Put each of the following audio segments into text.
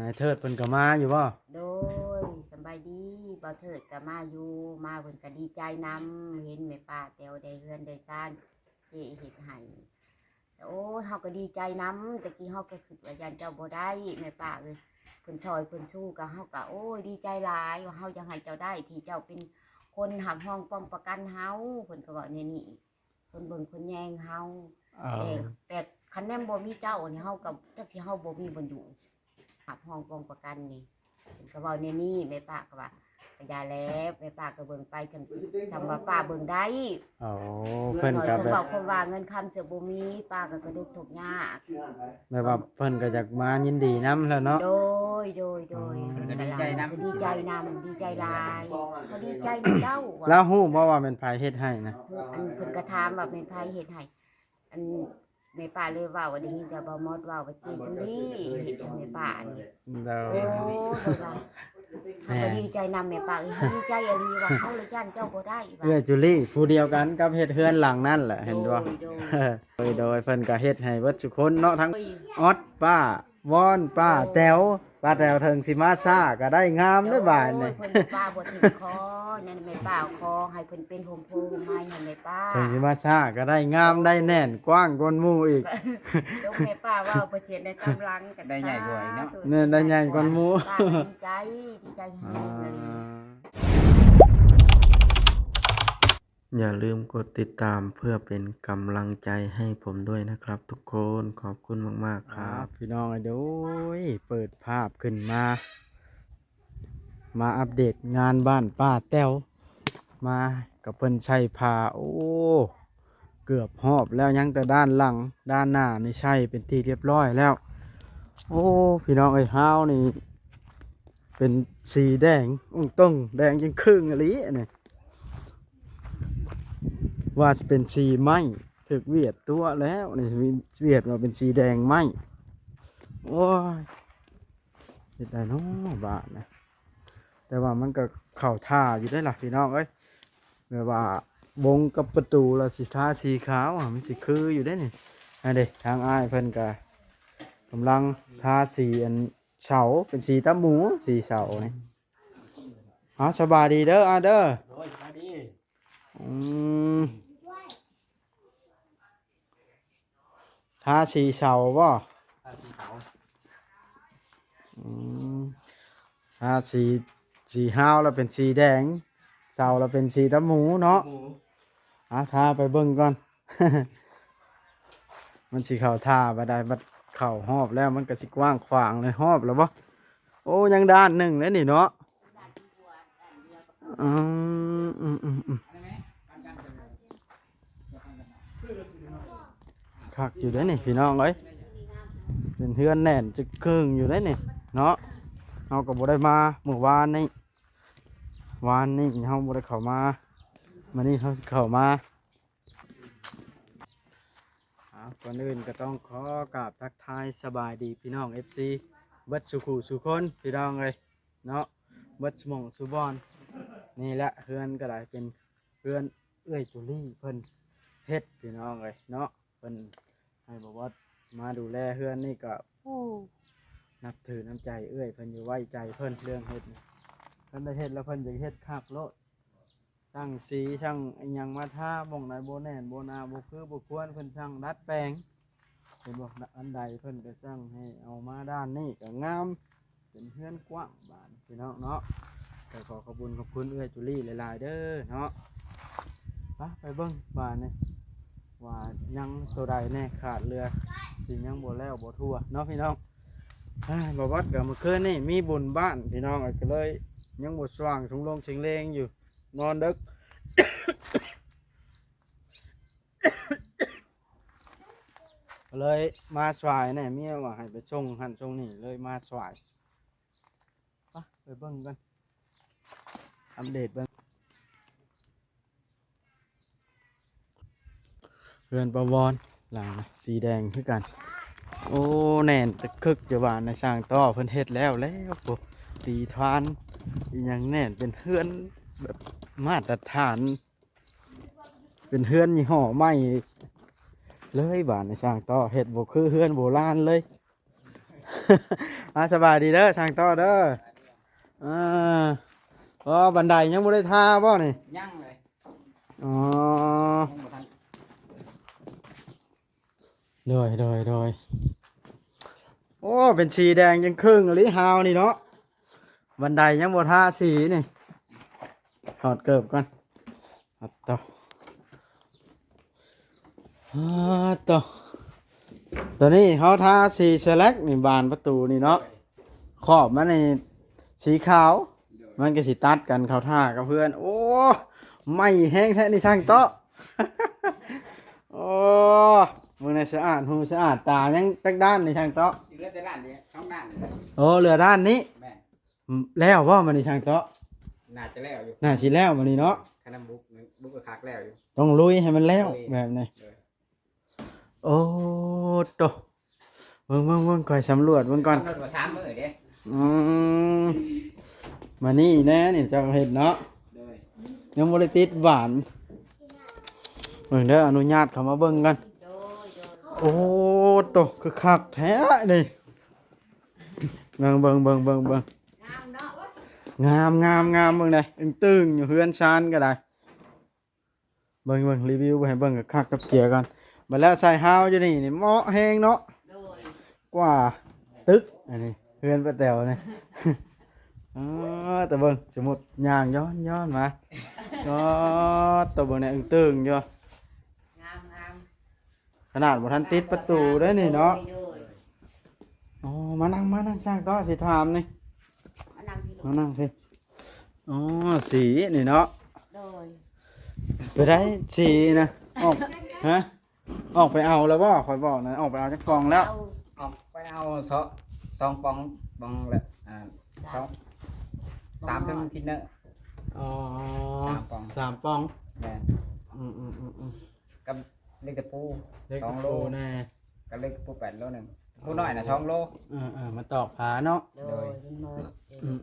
ອ້າຍເທີດເພິ່ນກໍມາຢູ່ບໍ່? ໂດຍ ສຳບາຍດີ ບ່າວເທີດກໍມາຢູ່ ມາເພິ່ນກໍດີໃຈນຳ ເຫັນແມ່ປ້າແຕວໄດ້ເຮືອນໄດ້ຊານ ເຈ້ເຮັດໃຫ້ ໂອ້ຍ ເຮົາກໍດີໃຈນຳ ແຕ່ກີ້ເຮົາກໍຄິດວ່າຢ້ານເຈົ້າບໍ່ໄດ້ ແມ່ປ້າເອີຍ ເພິ່ນຊ່ອຍເພິ່ນຊູກໍ ເຮົາກໍ ໂອ້ຍ ດີໃຈຫຼາຍວ່າເຮົາຢາກໃຫ້ເຈົ້າໄດ້ ທີ່ເຈົ້າເປັນຄົນຮັບຮອງປ້ອງປະກັນເຮົາ ເພິ່ນກໍເວົ້າແນວນີ້ ຄົນເບິ່ງຄົນແຍງເຮົາ ເອີ ແຕ່ ແຕ່ຄັນແມ່ນບໍ່ມີເຈົ້ານີ້ ເຮົາກໍຈັກຊິ ເຮົາບໍ່ມີບ່ອນຢູ່ ຮັບຮອງກອງປະກັນນີ້ ເພິ່ນກໍເວົ້າແນວນີ້ ແມ່ປ້າກໍວ່າ ກໍຢ່າແລ້ວ ແມ່ປ້າກໍເບິ່ງໄປ ຊ່ຳ ຊ່ຳວ່າປ້າເບິ່ງໄດ້ ໂອ້ ເພິ່ນກໍແບບ ເວົ້າຄວາມວ່າເງິນຄຳເສືອບໍ່ມີ ປ້າກໍກະທຸກທຸກຍາກ ແບບວ່າເພິ່ນກໍຢາກມາຍິນດີນຳແລ້ວເນາະ ໂດຍ ໂດຍ ໂດຍ ອໍ ເພິ່ນກໍດີໃຈນຳ ດີໃຈນຳ ດີໃຈຫຼາຍ ເຮົາດີໃຈນຳເຈົ້າວ່າ ລາວຮູ້ບໍ່ວ່າແມ່ນໃຜເຮັດໃຫ້ນະ? ອັນເພິ່ນກໍຖາມວ່າແມ່ນໃຜເຮັດໃຫ້ ອັນແມ່ປ້າເລີຍເວົ້າວ່າ ໄດ້ຍິນແຕ່ບ່າວມອດເວົ້າວ່າ ເຈ້ຈູລີເຮັດໃຫ້ແມ່ປ້ານີ້ ໂດຍ ໂອ້ ເພິ່ນວ່າ ເຮົາກໍດີໃຈນຳແມ່ປ້າເອີຍ ເຮົາດີໃຈອີ່ຫຼີວ່າ ເຮົາລະຢ້ານເຈົ້າບໍ່ໄດ້ວ່າ ເອື້ອຍຈູລີຜູ້ດຽວກັນກັບເຮັດເຮືອນຫຼັງນັ້ນແຫຼະ ເຫັນບໍ່? ໂດຍ ໂດຍ ໂດຍ ເພິ່ນກໍເຮັດໃຫ້ເບິດທຸກຄົນເນາະ ທັງ ໂດຍ ອອດ ປ້າ ວອນ ປ້າແຕວ ປ້າແຕວເຖິງຊິມາຊ້າກໍໄດ້ງາມເດ້ບາດນີ້ ໂອ້ຍ ເພິ່ນວ່າປ້າບໍ່ຖືກຄໍ ນັ້ນແມ່ປ້າຂໍໃຫ້ເພິ່ນເປັນຮົ່ມໂພຮົ່ມໄມ້ໃຫ້ແມ່ປ້າ ເຖິງຊິມາຊ້າກໍໄດ້ງາມ ໂອ້ ໄດ້ແໜ້ນກວ້າງກວ່າໝູ່ອີກ ໂດຍ ແມ່ປ້າເວົ້າເພິ່ນຊິເຮັດໃນຕາມຫຼັງກໍໄດ້ໃຫຍ່ກວ່າອີກເນາະ ສາທຸ ແມ່ນໄດ້ໃຫຍ່ກວ່າໝູ່ ປ້າກໍດີໃຈ ດີໃຈແຮງອີ່ຫຼີ ອ່າ ຢ່າລືມກົດຕິດຕາມເພື່ອເປັນກຳລັງໃຈໃຫ້ຜົມດ້ວຍນະຄັບທຸກຄົນ ຂອບຄຸນມາກໆຄັບ ພີ່ນ້ອງເອີຍ ໂດຍ ເປີດພາບຂຶ້ນມາ ມາອັບເດດງານບ້ານປ້າແຕວ ມາກັບເພິ່ນໃສ່ຜ້າ ໂອ້ ເກືອບຮອບແລ້ວ ຍັງແຕ່ດ້ານຫຼັງ ດ້ານໜ້ານີ້ໃສ່ເປັນທີ່ຮຽບຮ້ອຍແລ້ວ ໂອ້ ພີ່ນ້ອງເອີຍ ຮາວນີ້ ເປັນສີແດງອົງຕົງ ແດງຈຶ່ງຄຶ່ງອີ່ຫຼີອັນນີ້ ວ່າຊິເປັນສີໄມ້ ຖືກຫວຽດຕົວະແລ້ວນີ້ ຫວຽດວ່າເປັນສີແດງໄມ້ ໂອ້ຍ ເຮັດໄດ້ເນາະບາດນະ ແຕ່ວ່າມັນກໍເຂົ້າທ່າຢູ່ເດ້ລະພີ່ນ້ອງເອີຍ ແບບວ່າບົງກັບປະຕູລະຊິທາສີຂາວ ມັນຊິຄືຢູ່ເດ້ນີ້ ອັນເດ ທາງອ້າຍເພິ່ນກໍກຳລັງທາສີອັນ ເສົາເປັນສີຕາໝູ ສີເສົານີ້ ເອົາ ສະບາຍດີເດີ ອາເດີ ໂດຍ ສະບາຍດີ ອືມ ທາສີເສົາບໍ່? ທາສີເສົາ ອືມ ທາສີ ສີຮາວລະເປັນສີແດງ ເສົາລະເປັນສີຕາໝູເນາະ ເອົາ ທາໄປເບິ່ງກ່ອນ. ມັນຊິເຂົ້າທ່າບໍ່ໄດ້ ບັດເຂົ້າຮອບແລ້ວມັນກໍຊິກວ້າງຂວາງໃນຮອບແລ້ວບໍ່? ໂອ້ ຍັງດ້ານໜຶ່ງເດ້ນີ້ເນາະ ອືມ ອືມ ອືມ ອືມ ຄັກຢູ່ເດ້ນີ້ພີ່ນ້ອງເອີຍ ເປັນເຮືອນແໜ້ນຈະເຄິ່ງຢູ່ເດ້ນີ້ເນາະ ເຮົາກໍບໍ່ໄດ້ມາມື້ວານນີ້ ວານນີ້ເຮົາບໍ່ໄດ້ເຂົ້າມາ ມື້ນີ້ເຮົາຊິເຂົ້າມາ. ເອົາ ກ່ອນອື່ນກໍຕ້ອງຂໍກາບທັກທາຍສະບາຍດີພີ່ນ້ອງເອັຟຊີ ເບິດສູ່ຄູ່ສູ່ຄົນພີ່ນ້ອງເອີຍເນາະ ເບິດສູ່ໝ່ອງສູ່ບ່ອນ ນີ້ແຫຼະ ເຮືອນກໍໄດ້ເປັນເຮືອນເອື້ອຍຈູລີເພິ່ນເຮັດພີ່ນ້ອງເອີຍເນາະ ເພິ່ນໃຫ້ບ່າວບອດມາດູແລເຮືອນນີ້ກໍ ໂອ້ ນັບຖືນ້ຳໃຈເອື້ອຍເພິ່ນຢູ່ ໄວ້ໃຈເພິ່ນເລື່ອງເຮັດນີ້ ເພິ່ນໄດ້ເຮັດແລ້ວເພິ່ນຢາກເຮັດຄັກໂລດ. ຊ່າງສີ ຊ່າງອີ່ຫຍັງມາທາ ບ່ອນໃດບໍ່ແໜ້ນບໍ່ໜາ ບໍ່ຄືບໍ່ຄວນ ເພິ່ນຊ່າງດັດແປງ ເຫັນບໍ່ ອັນໃດເພິ່ນກໍຊ່າງໃຫ້ເອົາມາດ້ານນີ້ກໍງາມ ເປັນເຮືອນກວ້າງບາດນີ້ພີ່ນ້ອງເນາະ ກໍຂໍຂອບຄຸນຂອບຄຸນເອື້ອຍຈູລີຫຼາຍໆເດີເນາະ ໄປ ໄປເບິ່ງບາດນີ້ວ່າຍັງໂຕໃດແດ່ຂາດເຫຼືອ ທີ່ຍັງບໍ່ແລ້ວບໍ່ທົ່ວເນາະພີ່ນ້ອງ ອ່າ ບ່າວບອດກໍມື້ຄືນນີ້ມີບຸນບ້ານພີ່ນ້ອງ ກໍເລີຍຍັງບໍ່ສວ່າງສຸງໂລງເສັງເລງຢູ່ ນອນເດິກ ເລີຍມາສວາຍແດ່ ເມຍວ່າໃຫ້ໄປສົ່ງຫັ້ນສົ່ງນີ້ ເລີຍມາສວາຍ ໄປ ໄປເບິ່ງກັນ ອັບເດດເບິ່ງ ເຮືອນປ້າວອນຫຼັງສີແດງຄືກັນ ໂອ້ ແໜ້ນຕະຄຶກ ຈະວ່າໃນຊ່າງຕໍ່ເພິ່ນເຮັດແລ້ວ ແລ້ວ ໂອ້ ຕີທານອີ່ຫຍັງແໜ້ນ ເປັນເຮືອນແບບມາດຕະຖານ ເປັນເຮືອນຍີ່ຫໍ້ໃໝ່ເລີຍ ບາດນີ້ຊ່າງຕໍ່ເຮັດບໍ່ຄືເຮືອນໂບລານເລີຍ ອ່າ ສະບາຍດີເດີ ຊ່າງຕໍ່ເດີ. ອ່າ ອໍ ບັນໄດຍັງບໍ່ໄດ້ທາບໍ່ນີ້? ຍັງເລີຍ. ອໍ ຍັງບໍ່ທັນ. ໂດຍ ໂດຍ ໂດຍ. ໂອ້ ເປັນສີແດງຈັ່ງເຄິ່ງອີ່ຫຼີ ຮາວນີ້ເນາະ. ບັນໄດຍັງບໍ່ທາສີນີ້. ຖອດເກີບກ່ອນ. ອາໂຕ ອາໂຕ ຕອນນີ້ເຮົາທາສີສະແລັກນີ້ ບານປະຕູນີ້ເນາະ. ຂອບມັນນີ້ສີຂາວ. ໂດຍ. ມັນກໍຊິຕັດກັນເຂົ້າທ່າກັບເພື່ອນ. ໂອ້ ໄໝ້ແຮງແທ້ນີ້ຊ່າງເຕາະ. ໂອ້ ເບິ່ງໃນສະອາດຫູສະອາດຕາ. ຍັງຈັກດ້ານນີ້ຊ່າງເຕາະ? ເຫຼືອແຕ່ດ້ານນີ້ ສອງດ້ານນີ້. ໂອ້ ເຫຼືອດ້ານນີ້. ແມ່ນ. ອືມ ແລ້ວບໍ່ບັດນີ້ຊ່າງເຕາະ? ໜ້າຈະແລ້ວຢູ່. ໜ້າຊິແລ້ວບັດນີ້ເນາະ. ຄັນນຳບຸກ ບຸກກໍຄັກແລ້ວຢູ່. ຕ້ອງລຸຍໃຫ້ມັນແລ້ວ ລຸຍແບບນີ້. ໂດຍ. ໂອ້ໂຕ ເບິ່ງໆໆ ຂ້ອຍສຳຫຼວດເບິ່ງກ່ອນ. ກຳນົດວ່າສາມມື້ເດ້. ອືມ ມານີ້ແນ່ນີ້ເຈົ້າເຮັດເນາະ. ໂດຍ. ຍັງບໍ່ໄດ້ຕິດບານ. ເບິ່ງເດີ ອະນຸຍາດເຂົ້າມາເບິ່ງກ່ອນ. ໂດຍ ໂດຍ. ໂອ້ໂຕ ຄືຄັກແທ້ນີ້. ເບິ່ງ ເບິ່ງ ເບິ່ງ ເບິ່ງ ເບິ່ງ. ງາມເນາະ. ງາມ ງາມ ງາມ. ເບິ່ງແດ່ ຕຶງໆ ຢູ່ເຮືອນຊານກໍໄດ້. ເບິ່ງ ເບິ່ງ ຣີວິວໃຫ້ເບິ່ງຄັກໆ ກັບເກຍກ່ອນ. ບັດແລ້ວໃສ່ຮາວຢູ່ນີ້ນີ້ ເໝາະແຮງເນາະ. ໂດຍ. ກວ່າຕຶກອັນນີ້ ເຮືອນປ້າແຕວນີ້. ອໍ ແຕ່ເບິ່ງ ສົມມຸດຍ່າງຍ້ອນໆ ມາ. ອໍ ໂຕ ເບິ່ງແນ່ ຕຶງໆ ຢູ່. ງາມໆ. ຂະໜາດບໍ່ທັນຕິດປະຕູເດ້ນີ້ເນາະ. ໂດຍ ໂດຍ. ອໍ ມານັ່ງ ມານັ່ງ ຊ່າງຕໍ່ ຊິຖາມນີ້. ມານັ່ງພີ້ ມານັ່ງພີ້. ອໍ ສີນີ້ເນາະ. ໂດຍ. ໄປໄດ້ສີນະ ອອກ ຮະ ອອກໄປເອົາແລ້ວບໍ່? ຂ້ອຍບອກນະ ອອກໄປເອົາຈັກປ່ອງແລ້ວ? ເອົາ ອອກໄປເອົາສອງ ສອງປ່ອງ ປ່ອງລະ ອ່າ ສາມ ສອງ ສາມເທື່ອ ເທື່ອໜຶ່ງ. ອໍ ສາມປ່ອງ ສາມປ່ອງ. ແມ່ນ. ອືມໆໆ. ກັບ ເຫຼັກຕະປູ ເຫຼັກຕະປູ ສອງໂລ ແນ່ ກັບເຫຼັກຕະປູແປດໂລໜຶ່ງ. ໂອ້ ຕະປູນ້ອຍນະ ສອງໂລ. ເອີໆ ມາຕອກຝາເນາະ. ໂດຍ ໂດຍ ມັນໝົດ. ອືມໆ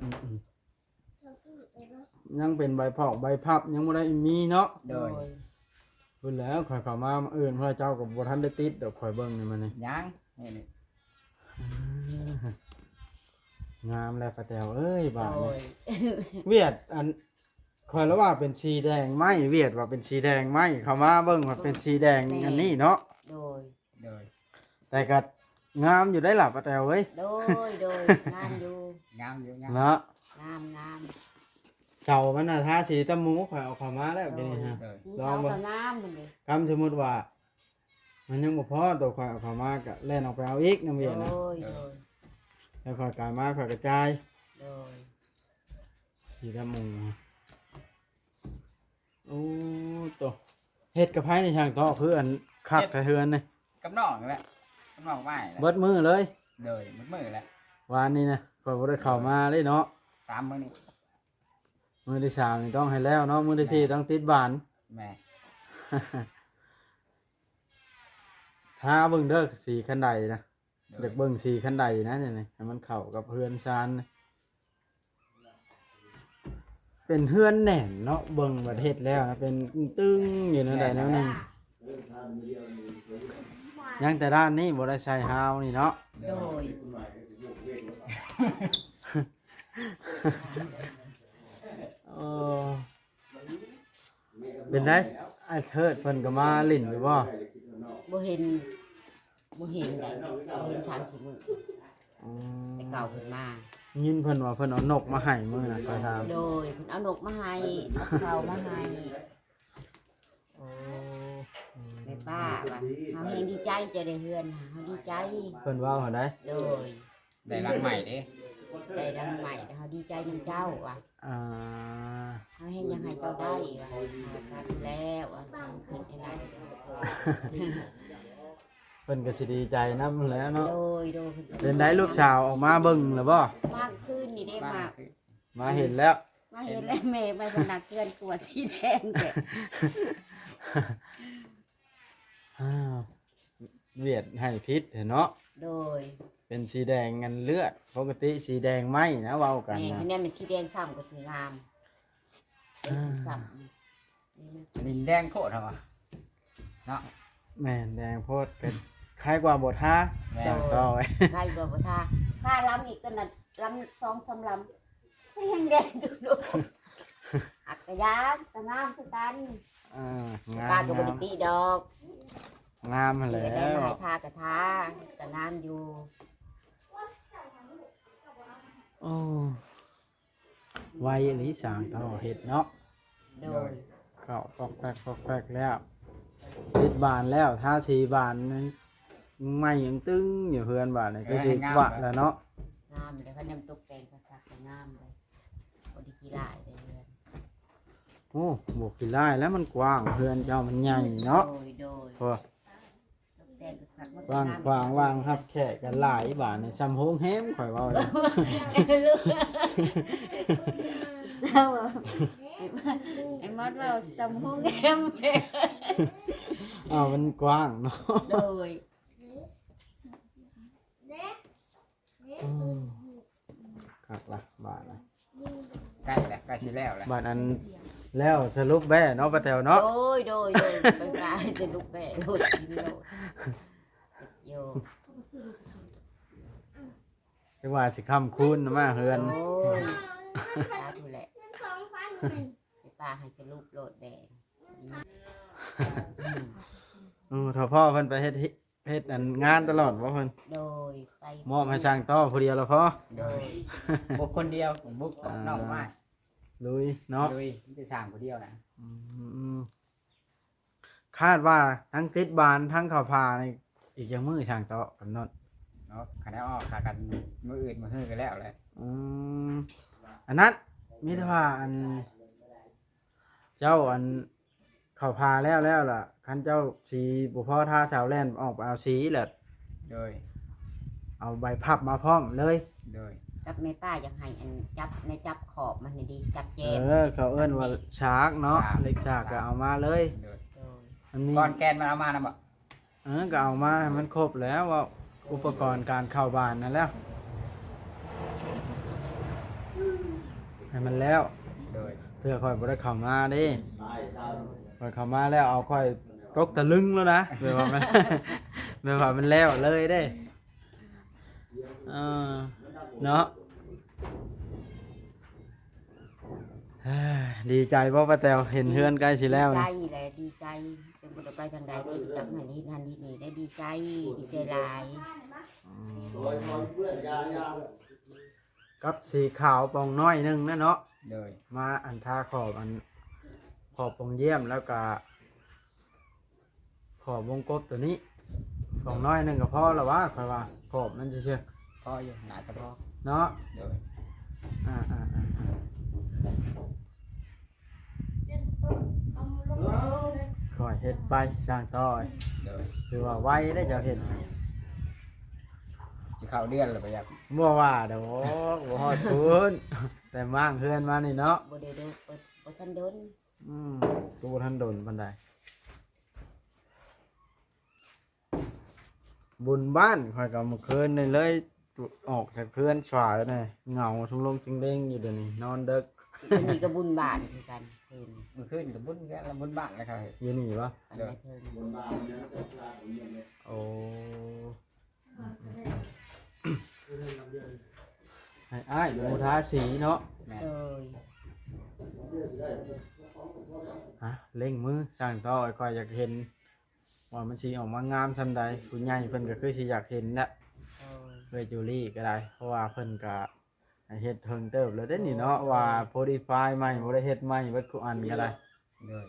ໆ. ຍັງເປັນໃບພອກໃບພັບ ຍັງບໍ່ໄດ້ມີເນາະ. ໂດຍ ໂດຍ. ພຸ້ນແຫຼະ ຂ້ອຍເຂົ້າມາມື້ອື່ນ ເພາະເຈົ້າກໍບໍ່ທັນໄດ້ຕິດດອກ ຂ້ອຍເບິ່ງນີ້ມັນນີ້ ຍັງ ນີ້ ນີ້. ອ່າ ງາມແລ້ວປ້າແຕວເອີຍ ບາດນີ້. ໂດຍ. ຫວຽດ ອັນ ຂ້ອຍລະວ່າເປັນສີແດງໄມ້ ຫວຽດວ່າເປັນສີແດງໄມ້ ເຂົ້າມາເບິ່ງວ່າເປັນສີແດງ ແມ່ນ ອັນນີ້ເນາະ. ໂດຍ ໂດຍ. ແຕ່ກໍງາມຢູ່ໄດ໋ລະປ້າແຕວເອີຍ. ໂດຍ ໂດຍ ງາມຢູ່ ງາມຢູ່ ງາມເນາະ. ງາມ ງາມ. ເສົາມັນນະ ທາສີຕະໝູ ຂ້ອຍເອົາເຂົ້າມາແລ້ວ ໂດຍ ປີນີ້ຮະ. ໂດຍ. ລອງເບິ່ງ ເສົາກໍງາມຫັ້ນເດ. ຄຳສົມມຸດວ່າ ມັນຍັງບໍ່ພໍ ໂຕຂ້ອຍເອົາເຂົ້າມາກະແລ່ນອອກໄປເອົາອີກນຳວຽນນະ. ໂດຍ ໂດຍ. ແລ້ວຂ້ອຍກາຍມາ ຂ້ອຍກະຈ່າຍ. ໂດຍ. ສີດຳມຸງ. ໂອ້ ໂຕ ເຮັດກັບໃຜນີ້ຊ່າງເຕາະ ຄືອັນຄັກແທ້ເຮືອນນີ້? ກັບນ້ອງນີ້ແຫຼະ ກັບນ້ອງໄມ້ແຫຼະ. ເບິດມື້ເລີຍ? ໂດຍ ເບິດມື້ແຫຼະ. ວານນີ້ນະ ຂ້ອຍບໍ່ໄດ້ເຂົ້າມາເລີຍເນາະ. ສາມມື້ນີ້. ມື້ທີສາມນີ້ຕ້ອງໃຫ້ແລ້ວເນາະ ມື້ທີສີ່ ແມ່ນ ຕ້ອງຕິດບານ. ແມ່ນ. ທາເບິ່ງເດີ ສີຄັນໃດນະ. ໂດຍ. ຢາກເບິ່ງສີຄັນໃດນະ ນີ້ ໃຫ້ມັນເຂົ້າກັບເຮືອນຊານ. ເປັນເຮືອນແໜ້ນເນາະ ເບິ່ງບັດເຮັດແລ້ວນະ ເປັນຕຶງຢູ່ແນວໃດແນວໜຶ່ງ. ຍັງແຕ່ດ້ານນີ້ບໍ່ໄດ້ໃສ່ຮາວນີ້ເນາະ. ໂດຍ. ໂອ້ ເປັນໃດ ອ້າຍເທີດເພິ່ນກໍມາຫຼິ້ນຢູ່ບໍ່? ບໍ່ເຫັນ ບໍ່ເຫັນໃດ ບໍ່ເຫັນສາມສີ່ມື້. ອືມ ແຕ່ເກົ່າເພິ່ນມາ. ຍິນເພິ່ນວ່າເພິ່ນເອົານົກມາໃຫ້ມື້ນະ ຂ້ອຍຖາມ. ໂດຍ ເພິ່ນເອົານົກມາໃຫ້ ເອົາເຂົ້າມາໃຫ້. ໂອ້ ແມ່ປ້າວ່າ ເຮົາແຮງດີໃຈຈະໄດ້ເຮືອນ ເຮົາດີໃຈ. ເພິ່ນເວົ້າຫັ້ນໃດ? ໂດຍ. ໄດ້ຫຼັງໃໝ່ເດ້ ໄດ້ຫຼັງໃໝ່ ເຮົາດີໃຈນຳເຈົ້າວ່າ. ອ່າ ເຮົາແຮງຢາກໃຫ້ເຈົ້າໄດ້ວ່າ. ສາທຸແລ້ວວ່າ ເພິ່ນເຮັດໃຫ້ຫຼານ. ເພິ່ນກໍຊິດີໃຈນຳແຫຼະເນາະ. ໂດຍ ໂດຍ. ເປັນໃດລູກສາວອອກມາເບິ່ງແລ້ວບໍ່? ມາຄືນນີ້ເດ້ ມາ ມາເຫັນແລ້ວ ມາເຫັນແລ້ວ. ແມ່ມາເບິ່ງໜ້າເຮືອນ ກວາສີແດງແທ້. ອ້າວ ຫວຽດໃຫ້ຜິດເນາະ. ໂດຍ. ເປັນສີແດງອັນເລືອດ ປົກກະຕິສີແດງໄມ້ນະ ເວົ້າກັນນະ. ແມ່ນ ຄັນແມ່ນສີແດງຊ້ຳກໍຊິງາມ. ເປັນຊ້ຳ ອັນນີ້ແດງໂພດເຮົາວ່າເນາະ. ແມ່ນ ແດງໂພດ ເປັນຂ ໃຄກວ່າບໍ່ທາ. ແມ່ນ ໂດຍ ຕໍ່ໄວ້ ໃຄກວ່າບໍ່ທາ. ທາລຳອີກຕົວນັ້ນ ລຳສອງສາມລຳ ແຮງແດງດູ ອັກກະຍາງກະງາມຄືກັນ. ເອີ ງາມ ປ້າກໍບໍ່ໄດ້ຕິດອກ ງາມຫັ້ນແຫຼະ ເອີ ໄດ້ມາໃຫ້ທາກະທາ ກະງາມຢູ່. ໂອ້ ໄວອີ່ຫຼີຊ່າງເຖົ້າເຮັດເນາະ. ໂດຍ ເຂົ້າປອກແປກປອກແປກແລ້ວ ຕິດບານແລ້ວ ທາສີບານ ໃໝ່ຍັງຕຶງຢູ່ເຮືອນບາດນີ້ ເອີ ຄືຊິ ໃຫ້ງາມ ວະແລ້ວເນາະ. ງາມເດ້ ຄັນຍາມຕົກແຕ່ງຄັກໆ ກໍງາມເດ້ ບໍ່ໄດ້ຂີ້ລ້າຍເດ້ເຮືອນ. ໂອ້ ບໍ່ຂີ້ລ້າຍແລ້ວ ມັນກວ້າງ ເຮືອນເຈົ້າມັນໃຫຍ່ເນາະ. ໂດຍ ໂດຍ ໂອ້ ແຕ່ງຄັກໆ ມັນ ກວ້າງຂວາງ ວາງຮັບແຂກກັນຫຼາຍ ບາດນີ້ຊ່ຳໂຮງແຮມ ຂ້ອຍເວົ້າຢູ່. ເອົາ ໄອ້ມອດເວົ້າຊ່ຳໂຮງແຮມ. ອ້າວ ມັນກວ້າງເນາະ. ໂດຍ ອືມ ຄັກລະບາດນະ ໃກ້ແລ້ວ ໃກ້ຊິແລ້ວແລ້ວ. ບາດອັນແລ້ວສະຫຼຸບແບ້ເນາະ ປ້າແຕວເນາະ. ໂດຍ ໂດຍ ໂດຍ ໄປ ໄປສະຫຼຸບແບ້ໂລດ ກິນໂລດ ໂຍ ຈັກວ່າຊິຄ້ຳຄູນມາເຮືອນ. ໂອ້ຍ ສາທຸແຫຼະ ໄປປ້າໃຫ້ສະຫຼຸບໂລດແບ້. ອືມ ເອີ ຖ້າພໍ່ເພິ່ນໄປເຮັດ ເຮັດອັນງານຕະຫຼອດບໍ່ເພິ່ນ? ໂດຍ ໄປ ມອບໃຫ້ຊ່າງຕໍ່ຜູ້ດຽວລະພໍ. ໂດຍ ບຸກຄົນດຽວ ບຸກ ອ່າ ນອກມາ ລຸຍເນາະ ລຸຍ ມີແຕ່ຊ່າງຜູ້ດຽວນະ. ອືມ ຄາດວ່າທັງຕິດບານ ທັງເຂົ້າຜ່ານີ້ ອີກຈັກມື້ຊ່າງຕໍ່ກຳນົດເນາະ? ຄັນໄດ້ອອກຫາກັນມື້ອື່ນມື້ຮືກໍແລ້ວແຫຼະ. ອືມ ອັນນັ້ນ ມີແຕ່ວ່າອັນ ເຈົ້າອັນ ເຂົ້າຜ່າແລ້ວ ແລ້ວລະ ຄັນເຈົ້າສີບໍ່ພໍ ທາສາວແລ່ນອອກໄປເອົາສີແລ້ວ. ໂດຍ ເອົາໃບພັບມາພ້ອມເລີຍ. ໂດຍ ກັບແມ່ປ້າຢາກໃຫ້ອັນຈັບ ໃນຈັບຂອບມັນນີ້ເດ້ ຈັບແຈມ. ເອີ ເຂົາເອີ້ນວ່າສາກເນາະ ສາກ ເຫຼັກສາກ ສາກ ກໍເອົາມາເລີຍ. ໂດຍ ໂດຍ ມັນມີ ກ້ອນແກ່ນມັນເອົາມານຳບໍ່? ເອີ ກໍເອົາມາໃຫ້ມັນຄົບແລ້ວ ເວົ້າອຸປະກອນການເຂົ້າບ້ານນັ້ນແຫຼະ ໃຫ້ມັນແລ້ວ. ໂດຍ ເທື່ອຂ້ອຍບໍ່ໄດ້ເຂົ້າມາເດ້ ຂ້ອຍເຂົ້າມາແລ້ວເອົາຂ້ອຍຕົກຕະລຶງແລ້ວນະ ແບບວ່າມັນ ແບບວ່າມັນແລ້ວເລີຍເດ້. ເອີ ເນາະ. ເອີ ດີໃຈບໍ່ປ້າແຕວ ເຫັນເຮືອນໃກ້ຊິແລ້ວ? ດີໃຈແຫຼະ ດີໃຈ ເປັນບໍ່ໄດ້ໄປທາງໃດເດ້ ຈັກຫັ້ນເຮັດຫັ້ນເຮັດນີ້ໄດ້ ດີໃຈ ດີໃຈຫຼາຍ. ອືມ ກັບສີຂາວປ່ອງນ້ອຍໜຶ່ງນະເນາະ. ໂດຍ ມາອັນທາຂອບ ອັນຂອບປ່ອງຢ້ຽມ ແລ້ວກະ ຂອບວົງກົບຕົວນີ້ ຂອບໜ້ອຍໜຶ່ງກໍພໍລະຫວາ ຂ້ອຍວ່າ ຂອບມັນຊື່ໆ ພໍຢູ່ ໜ້າຈະພໍເນາະ. ໂດຍ ອ່າໆ ຄ່ອຍເຮັດໄປ ຊ່າງຕໍ່. ໂດຍ ຖືວ່າໄວເດ້ເຈົ້າເຮັດ ຊິເຂົ້າເດືອນແລ້ວບໍ່? ຢາກ ບໍ່ວ່າດອກ ບໍ່ຮອດພຸ້ນ ແຕ່ມ້າງເຮືອນມານີ້ເນາະ ບໍ່ໄດ້ດົນ ບໍ່ ບໍ່ທັນດົນ. ອືມ ກໍບໍ່ທັນດົນປານໃດ. ບຸນບ້ານ ຂ້ອຍກໍມື້ຄືນນີ້ເລີຍອອກຈາກເຮືອນສາຍນີ້ ເຫງົາທຸງລົງເຈັງເດັງຢູ່ດຽວນີ້ ນອນເດິກ. ອັນນີ້ກໍບຸນບ້ານຄືກັນ ຄືນ ມື້ຄືນກໍບຸນຄືກັນ ບຸນບ້ານແລ້ວເຂົາເຮັດຢູ່ນີ້ບໍ່? ໂດຍ ໂອ້ ໃຫ້ອ້າຍໝູທາສີເນາະ. ແມ່ນ ໂດຍ ຮະ ເລັ່ງມື ຊ່າງຕໍ່ ຂ້ອຍຢາກເຫັນວ່າມັນຊິອອກມາງາມຊ່ຳໃດ. ຜູ້ໃຫຍ່ເພິ່ນກໍຄືຊິຢາກເຫັນແຫຼະ. ໂດຍ ເອື້ອຍຈູລີກໍໄດ້ ເພາະວ່າເພິ່ນກໍເຮັດເຖິງເຕີບແລ້ວເດ້ນີ້ເນາະ. ໂດຍ ວ່າໂພດີຟາຍໃໝ່ ບໍ່ໄດ້ເຮັດໃໝ່ເບິດຄູ່ອັນກໍໄດ້. ໂດຍ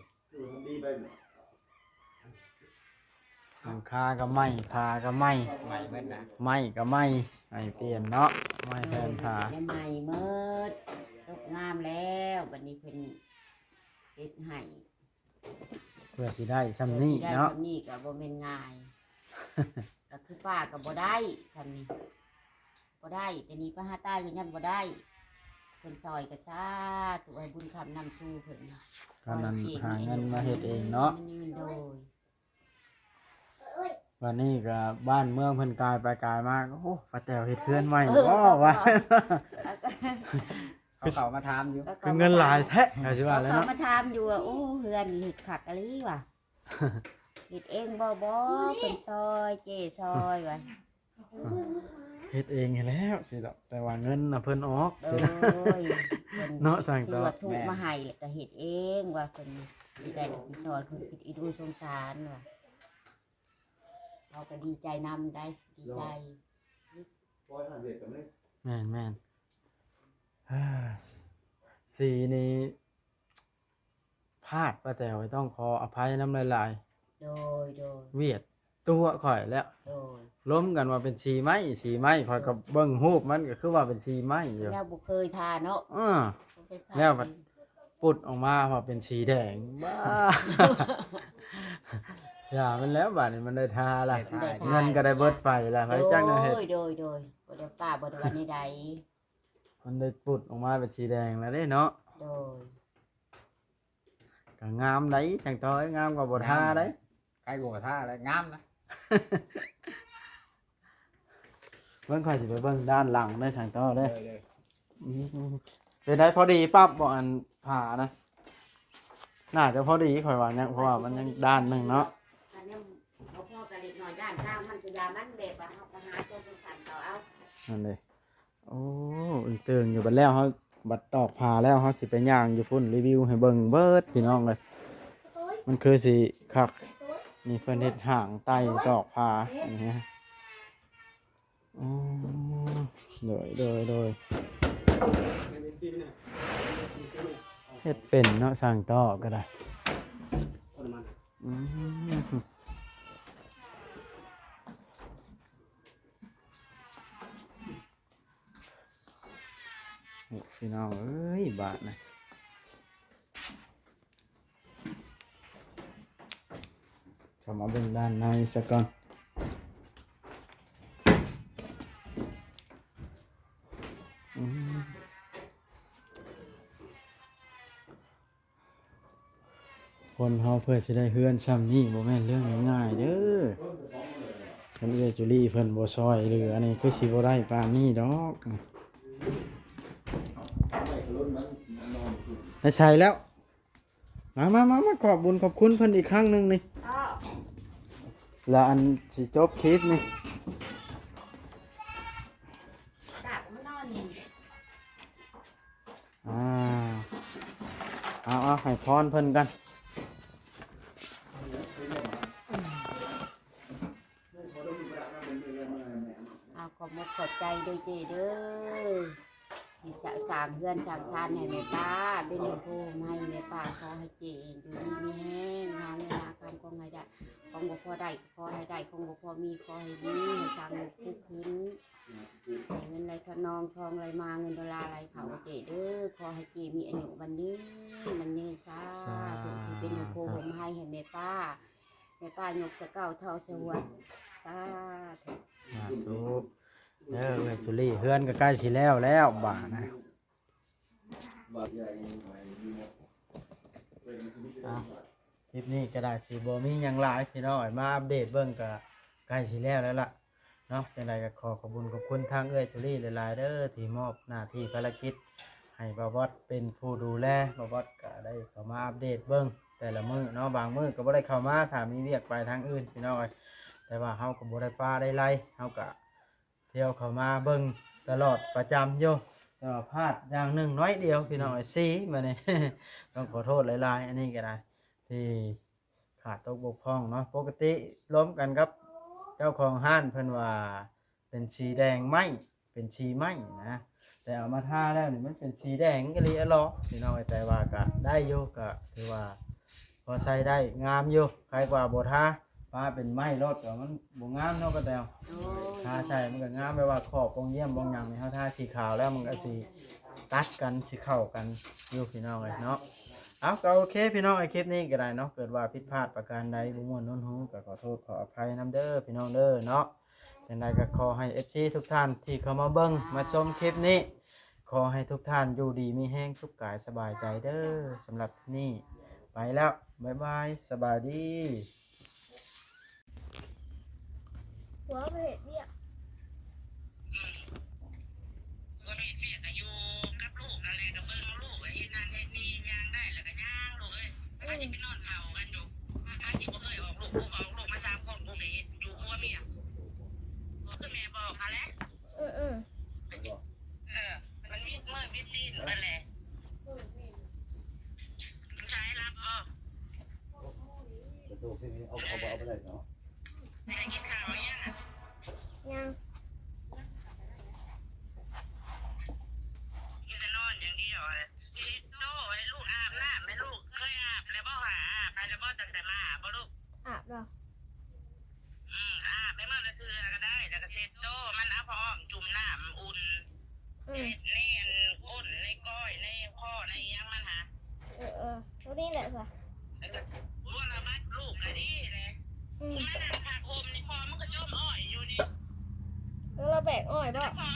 ຫຼັງຄາກໍໃໝ່ ຝາກໍໃໝ່ ໃໝ່ເບິດນະ ໄມ້ກໍໃໝ່ ໃຫ້ປ່ຽນເນາະ ໄມ້ແຜ່ນຝາ ໄມ້ໃໝ່ເບິດ ຕົກງາມແລ້ວ. ບັດນີ້ເພິ່ນເຮັດໃຫ້ ເພື່ອຊິໄດ້ຊ່ຳນີ້ເນາະ ເພື່ອຊິໄດ້ຊ່ຳນີ້ກໍບໍ່ແມ່ນງ່າຍ ກໍຄືປ້າກໍບໍ່ໄດ້ຊ່ຳນີ້. ບໍ່ໄດ້ ແຕ່ນີ້ໄປຫາຕາຍກໍຍັງບໍ່ໄດ້. ເພິ່ນຊ່ອຍກໍສາທຸ ໃຫ້ບຸນຄ້ຳນຳສູ່ເພິ່ນ ກຳລັງຫາເງິນມາເຮັດເອງເນາະ. ໂດຍ ບັດນີ້ກໍບ້ານເມືອງເພິ່ນກາຍໄປກາຍມາ ໂອ້ ປ້າແຕວເຮັດເຮືອນໃໝ່ບໍ່ວະ ເຂົາເຂົ້າມາຖາມຢູ່ ຄືເງິນຫຼາຍແທ້ ເຂົາຊິວ່າແລ້ວເນາະ ເຂົາເຂົ້າມາຖາມຢູ່ວ່າ ໂອ້ ເຮືອນນີ້ເຮັດຄັກອີ່ຫຼີວ່າ. ເຮັດເອງບໍ່? ບໍ່ ເພິ່ນຊ່ອຍ ເຈ້ຊ່ອຍວ່າ ເຮັດເອງຫັ້ນແຫຼ້ວຊິດອກ ແຕ່ວ່າເງິນນະເພິ່ນອອກ ໂດຍ ເພິ່ນເນາະ ຊ່າງຕໍ່ ຊື້ວັດຖຸມາໃຫ້ ແລ້ວກໍເຮັດເອງວ່າ ເພິ່ນຊິໄດ້ຮັບຜິດຊອບ ເພິ່ນຄິດອີດູສົງສານວ່າ ເຮົາກໍດີໃຈນຳໄດ໋ ດີໃຈ ແມ່ນໆ ເອີ ສີນີ້ ພາດ ປ້າແຕວ ຕ້ອງຂໍອະໄພນຳຫຼາຍໆ ໂດຍໆ ວຽດຕົວະຂ້ອຍແລ້ວ ໂດຍ ລົມກັນວ່າເປັນສີໄມ້ ສີໄມ້ ຂ້ອຍກໍເບິ່ງຮູບມັນກໍຄືວ່າເປັນສີໄມ້ຢູ່ ແລ້ວບໍ່ເຄີຍທາເນາະ ເອີ ບໍ່ເຄີຍທາ ແລ້ວບັດປຸດອອກມາວ່າເປັນສີແດງ ບ້າ ຢ່າມັນແລ້ວ ບາດນີ້ມັນໄດ້ທາລະ ໄດ້ທາ ເງິນກໍໄດ້ເບິດໄປລະ ໃຜຈັກແນວເຮັດ ໂດຍໆ ບໍ່ໄດ້ປ້າ ບໍ່ໄດ້ວ່າແນວໃດ ມັນໄດ້ປຸດອອກມາເປັນສີແດງແລ້ວເດ້ເນາະ ໂດຍ ກໍງາມໄດ໋ ຊ່າງຕໍ່ເອີຍ ງາມກວ່າບໍ່ທາໄດ໋ ງາມ ໃຜກໍບໍ່ທາແລ້ວ ງາມນະ ເບິ່ງ ຂ້ອຍຊິໄປເບິ່ງດ້ານຫຼັງເດີ ຊ່າງຕໍ່ເດີ ເອີ ເດີ ອືມ ເປັນໄດ ພໍດີປັບບໍ່ ອັນຝານະ ໜ້າຈະພໍດີ ຂ້ອຍວ່າຍັງ ເພາະວ່າມັນຍັງດ້ານໜຶ່ງເນາະ ອັນນີ້ບໍ່ພໍກໍເລັກນ້ອຍ ດ້ານກາງມັນກໍຢ່າ ມັນແບບວ່າເຮົາກໍຫາຕົວສົງສານເຂົາເອົາ ນັ້ນເດ້ ໂອ້ ອຶ້ງຕຶງຢູ່ ບັດແລ້ວເຮົາ ບັດຕອກຜ້າແລ້ວ ເຮົາຊິໄປຍ່າງຢູ່ພຸ້ນ ຣີວິວໃຫ້ເບິ່ງເບິດ ພີ່ນ້ອງເອີຍ ມັນຄືຊິຄັກ ນີ້ເພິ່ນເຮັດຫ້າງໄຕ້ຕອກຜ້າ ອັນນີ້ ອໍ ໂດຍ ໂດຍ ໂດຍ ເຮັດເປັນເນາະ ຊ່າງຕໍ່ກໍໄດ້ ອືມ ໂອ້ ພີ່ນ້ອງເອີຍ ບາດນະ ເຂົ້າມາເບິ່ງດ້ານໃນສາກ່ອນ ອືມ ຄົນເຮົາເພື່ອຊິໄດ້ເຮືອນຊ່ຳນີ້ບໍ່ແມ່ນເລື່ອງງ່າຍໆເດີ ຄັນເອື້ອຍຈູລີເພິ່ນບໍ່ຊ່ອຍເຫຼືອນີ້ ຄືຊິບໍ່ໄດ້ປານນີ້ດອກ ໄປໃສແລ້ວ ມາໆໆ ຂອບບຸນຂອບຄຸນເພິ່ນອີກຄັ້ງໜຶ່ງນີ້ ລະອັນຊິຈົບຄລິບນີ້ ອ່າ ເອົາ ເອົາ ໃຫ້ພອນເພິ່ນກັນ ເອົາ ຂອບມຸກຂອບໃຈເດີເຈ້ເດີ ທີ່ສະ ສ້າງເຮືອນສ້າງຊານໃຫ້ແມ່ປ້າ ເປັນຮົ່ມໂພຮົ່ມໄຮແມ່ປ້າ ຂໍໃຫ້ເຈ້ຢູ່ດີມີແຮງ ຫາເງິນຫາຄຳຂອງໃຫ້ໄດ້ ຂອງບໍ່ພໍໄດ້ກໍຂໍໃຫ້ໄດ້ ຂອງບໍ່ພໍມີຂໍໃຫ້ມີ ໃຫ້ສ້າງລູກປຸກຂຶ້ນ ໃຫ້ເງິນໄຫຼທະນອງ ທອງໄຫຼມາ ເງິນໂດລາໄຫຼເຂົ້າເຈ້ເດີ ຂໍໃຫ້ເຈ້ມີອາຍຸໝັ້ນຍືນ ໝັ້ນຍືນ ສາທຸ ທີ່ເປັນຮົ່ມໂພຮົ່ມໄຮໃຫ້ແມ່ປ້າ ແມ່ປ້າຍົກສະເກົ້າເທົ່າສະຫວນ ສາທຸ ສາທຸເດີ ເອື້ອຍຈູລີ ເຮືອນກໍໃກ້ຊິແລ້ວແລ້ວບາດນະ ອ່ະ ຄລິບນີ້ກໍໄດ້ຊິບໍ່ມີຫຍັງຫຼາຍພີ່ນ້ອງເອີຍ ມາອັບເດດເບິ່ງກໍໃກ້ຊິແລ້ວແລ້ວລະເນາະ ຈັ່ງໃດກໍຂໍຂອບບຸນຂອບຄຸນທາງເອື້ອຍຈູລີຫຼາຍໆເດີ ທີ່ມອບໜ້າທີ່ພາລະກິດໃຫ້ບ່າວບອດເປັນຜູ້ດູແລ ບ່າວບອດກໍໄດ້ເຂົ້າມາອັບເດດເບິ່ງແຕ່ລະມື້ເນາະ ບາງມື້ກໍບໍ່ໄດ້ເຂົ້າມາ ຖ້າມີວຽກໄປທາງອື່ນພີ່ນ້ອງເອີຍ ແຕ່ວ່າເຮົາກໍບໍ່ໄດ້ປະໄດ້ໄລ ເຮົາກໍ ທ່ຽວເຂົ້າມາເບິ່ງຕະຫຼອດປະຈຳຢູ່ ແຕ່ວ່າພາດຢ່າງໜຶ່ງໜ້ອຍດຽວພີ່ນ້ອງເອີຍ ສີມື້ນີ້ ຕ້ອງຂໍໂທດຫຼາຍໆ ອັນນີ້ກໍໄດ້ ທີ່ຂາດຕົກບົກຜ່ອງເນາະ ປົກກະຕິລົມກັນກັບເຈົ້າຂອງຮ້ານເພິ່ນວ່າເປັນສີແດງໄມ້ ເປັນສີໄມ້ນະ ແຕ່ເອົາມາທາແລ້ວນີ້ມັນເປັນສີແດງອີ່ຫຼີອະຫຼໍພີ່ນ້ອງເອີຍ ແຕ່ວ່າກະໄດ້ຢູ່ ກະຖືວ່າ ພໍໃຊ້ໄດ້ ງາມຢູ່ ໃຄກວ່າບໍ່ທາ ປະເປັນໄມ້ໂລດ ກໍມັນບໍ່ງາມເນາະ ກະແຕວ ໂດຍ ທາໃສ່ມັນກໍງາມ ແບບວ່າຂອບປ່ອງຢ້ຽມປ່ອງຫຍັງນີ້ ເຮົາທາສີຂາວແລ້ວ ມັນກໍຊິຕັດກັນ ຊິເຂົ້າກັນຢູ່ພີ່ນ້ອງເອີຍເນາະ ເອົາ ກໍໂອເຄພີ່ນ້ອງເອີຍ ຄລິບນີ້ກໍໄດ້ເນາະ ເກີດວ່າຜິດພາດປະການໃດ ບໍ່ມ່ວນຫົນຫູ ກໍຂໍໂທດຂໍອະໄພນຳເດີພີ່ນ້ອງເດີເນາະ ຈັ່ງໃດກໍຂໍໃຫ້ເອັຟຊີທຸກທ່ານທີ່ເຂົ້າມາເບິ່ງມາຊົມຄລິບນີ້ ຂໍໃຫ້ທຸກທ່ານຢູ່ດີມີແຮງ ສຸກກາຍສະບາຍໃຈເດີ ສຳລັບທີ່ນີ້ໄປແລ້ວ ບາຍບາຍ ສະບາຍດີ. ຜົວໄປເຮັດວຽກ ອືມ ຜົວໄປເຮັດວຽກກໍຢູ່ກັບລູກນັ້ນແຫຼະ ກໍເບິ່ງລູກ ເຮັດນັ້ນເຮັດນີ້ ຍ່າງໄດ້ແລ້ວກໍຍ່າງ ລູກເອີຍ ໃຜຊິໄປນອນເຝົ້າກັນຢູ່ ໃຜຊິບໍ່ເຄີຍອອກລູກ ຜູ້ເວົ້າ ເອົາ ເອົາ ເອົາໄປໄດ້ເນາະ. ໄດ້ກິນຂ້າວຫຍັງ? ຍັງ. ກິນແຕ່ນອນຢ່າງດຽວ. ເຊັດໂຕໃຫ້ລູກອາບນ້ຳໃຫ້ລູກ. ເຄີຍອາບແລ້ວບໍ່ຫາ? ອາບໃຫ້ແລ້ວບໍ່? ຕັ້ງແຕ່ມາບໍ່ລູກ? ອາບແລ້ວ. ອືມ ອາບໃຫ້ມື້ລະເທື່ອກໍໄດ້ ແລ້ວກໍເຊັດໂຕ. ມັນເອົາຜ້າອ້ອມຈຸ່ມນ້ຳອຸ່ນ ອືມ ເຊັດໃນອັນກົ້ນ ໃນກ້ອຍ ໃນຄໍ ໃນຫຍັງມັນຫາ. ເອີໆ ໂຕນີ້ແຫຼະຊະ. ແລ້ວກໍບົວລະບັດລູກກໍດີແຫຼະ. ອືມ ມານັ່ງພາກຫົ່ມນີ້ ພໍ່ມັນກໍຈົມອ້ອຍຢູ່ນີ້. ເອີ ລາວແບກອ້ອຍບໍ່? ພໍ່